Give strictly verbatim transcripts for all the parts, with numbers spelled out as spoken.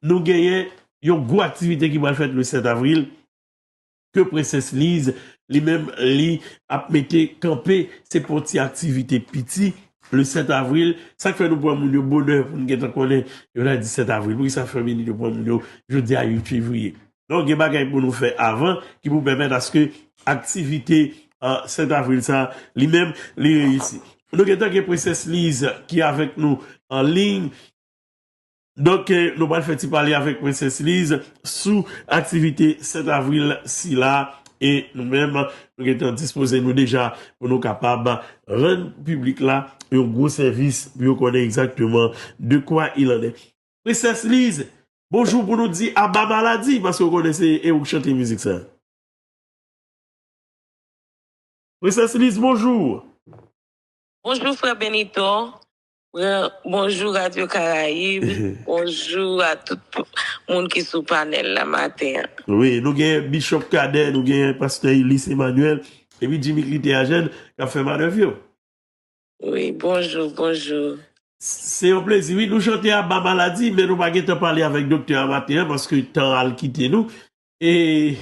nou genyen yon gwo aktivite ki pral fèt le sèt avril, ke Prensès Liz, li menm, li ap mete kanpe, se pa yon ti aktivite piti, le sèt avril, sa k fè nou pran moun yo bonè pou nou gentan konnen, yo ta di sèt avril, poukisa fè menm yo pran moun yo jodi a uit fevriye. Donk, gen bagay pou nou fè avan ki pou pèmèt aske aktivite, euh, sèt avril sa, li menm, li reyisi. Nou gentan gen Prensès Liz ki avèk nou an liy. Donk, eh, nou pral fè ti pale avèk Prensès Liz sou aktivite sèt avril sila. E nou menm, nou gentan dispoze nou deja pou nou kapab rann piblik la yon gwo sèvis pou yo konnen egzakteman de quoi il en est. Prensès Liz, bonjou pou nou di aba maladi, paske w konnen se e ou k chante mizik sa. Prensès Liz, bonjou. Bonjou, frè Benito. Frè, bonjou, Radio Karayib. Bonjou a tout moun ki sou panèl la maten an. Wi, nou gen Bishop Cadet, nou gen Pastè Elis Emmanuel, epi Jimmy Clité a Jèn k ap fè manèv yo. Wi, bonjou, bonjou. Se yon plezi, wi. Nou chante aba maladi, men nou pa gentan pale avèk doktè a maten an, paske tan al kite nou. E,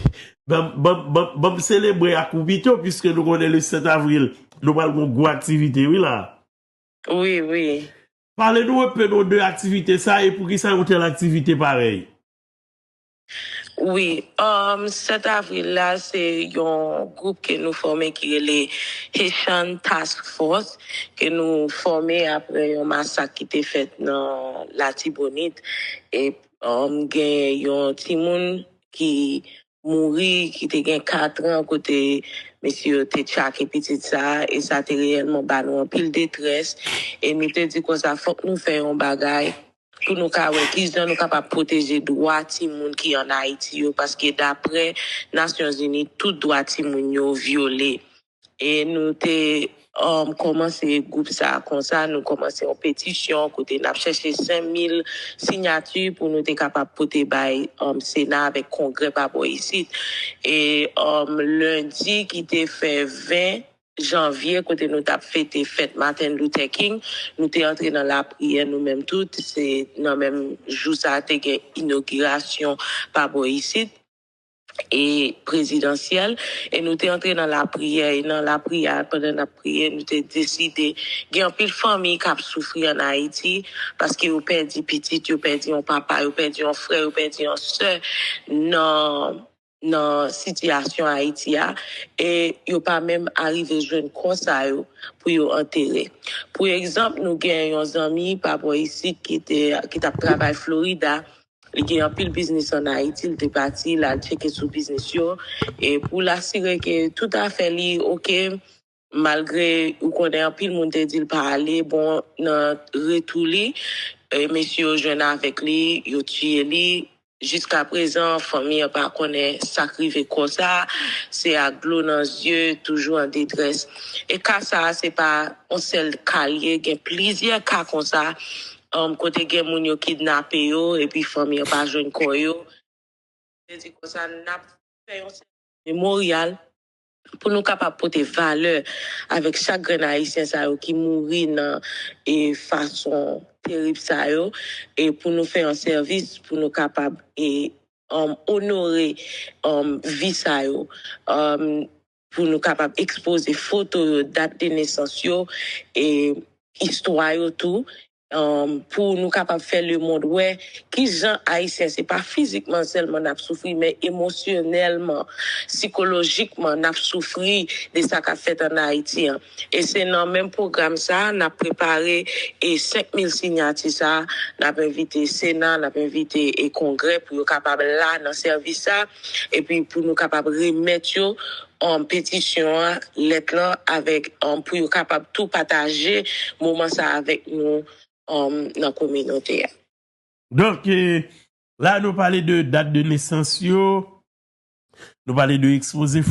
ban, ban, ban, ban m selebre ak ou pito, piske nou konnen le sèt avril, nou pral gen yon gwo aktivite, wi, la. Wi, wi. Pale nou enpe non de aktivite sa, e poukisa yon tèl aktivite parèy? Wi, um, sèt avril la, se yon gwoup ke nou fòme ki rele Haitian Task Force, ke nou fòme apre yon masak ki te fèt nan Latibonit. E, um, gen yon timoun ki mouri, ki te gen kat an, kote mesye yo te tchake pitit sa a, e sa te reyèlman ba nou anpil detrès. E nou te di konsa, fòk nou fè yon bagay pou nou ka wè kijan nou kapab pwoteje dwa timoun ki ann Ayiti yo, paske daprè Nasyonzini, tout dwa timoun yo vyole. E nou te, um, kòmanse gwoup sa a konsa, nou kòmanse yon petisyon kote n ap chèche senk mil siyati pou nou te kapab pote bay, um, Sena avèk Kongrè pa bò isit. E, um, lendi ki te fè ven janvye, kote nou t ap fete fèt Martin Luther King, nou te antre nan lapriyè nou menm tout. Se nan menm jou sa a te gen inogirasyon pa bò isit, e prezidansyèl, e nou te antre nan lapriyè, e nan lapriyè a, pandan n ap priye, nou te deside, gen anpil fanmi k ap soufri ann Ayiti, paske yo pèdi pitit, yo pèdi yon papa, yo pèdi yon frè, yo pèdi yon sè nan, nan sitiyasyon Ayiti a, e yo pa menm arive jwenn kò sa yo pou yo antere. Pou egzanp, nou gen yon zanmi pa bò isit ki te, ki t ap travay Florida, li gen anpil biznis ann Ayiti, li te pati, l al tcheke sou biznis yo. E pou l asire ke tout afè li oke, malgre ou konnen anpil moun te di l pa ale, bon, nan retou li, e, mesye yo jwenn avèk li, yo tiye li. Jiskaprezan, fanmi an pa konnen sa k rive kò sa, se ak dlo nan zye, toujou an detrès. E ka sa a, se pa yon sèl ka l ye, gen plizyè ka konsa, um, kote gen moun yo kidnape yo, epi fanmi an pa jwenn kò yo. Se di konsa, n ap fè yon sèvis memoryal pou nou kapab pote valè avèk chak grenn Ayisyen sa yo ki mouri nan, e, fason terib sa yo, e pou nou fè yon sèvis, pou nou kapab, e, um, onore, um, vi sa yo. Um, pou nou kapab ekspoze foto yo, dat de nesans yo, e istwa yo tou, um, pou nou kapab fè lemonn wè kijan Ayisyen, se pa fizikman sèlman n ap soufri, men emosyonèlman, sikolojikman, n ap soufri de sa k ap fèt ann Ayiti an. E se nan menm pwogram sa a, n ap prepare e senk mil siyati sa a, n ap envite Sena, n ap envite e Kongrè pou yo kapab la nan sèvis sa, epi pou nou kapab remèt yo, um, petisyon an, lèt lan, avèk, um, pou yo kapab tou pataje moman sa avèk nou, um, nan kominote a. Donk, eh, la nou pale de dat de nesans yo, nou pale de ekspoze